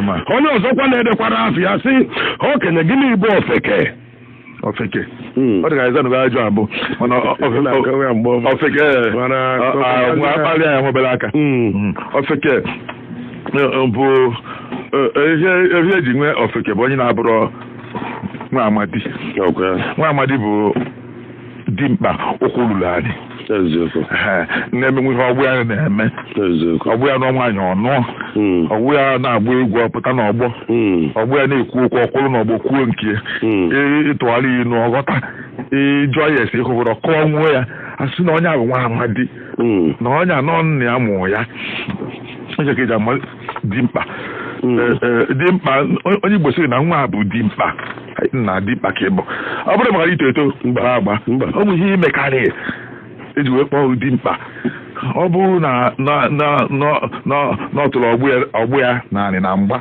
Onye ọzọkwa na-edekwara afọ ya sị okenye, gịnị bụ ofeke? Ofeke, ọ dị ka ịza ajụ abụ, mana ofeke akpali ya nwebere aka. Ofeke bụ ihe eji nwee ofeke bụ onye na-abụrọ nwa amadi. Nwa amadi bụ dimkpa ụkwụ ruru anyị na-emenwe ihe ọgbụ ya na-eme, ọgbụ ya nụọ nwaanyị ọnụọ, ọgbụ ya na-agba egwu ọpụta n'ọgbọ, ọgbụ ya na-ekwu okwu ọkwụrụ n'ọgbọ kwuo nke ịtụgharị inu ọghọta, ịjụọ ya esi ịhụhụrụ kọọ nwuo ya, asị na onye a bụ nwa amadi, na onye anọ nna ya mụọ ya. Onye ka eji ama dimkpa? Dimkpa, onye Igbo sịrị na nwa bụ dimkpa na dimkpa ka ịbụ. Ọ bụrụ maka ito eto mba agba, ọ bụ ihe imekarị eji wee kpọọ dimkpa. Ọ bụrụ na ọ tụrụ ọgbụ ya naanị na mgba.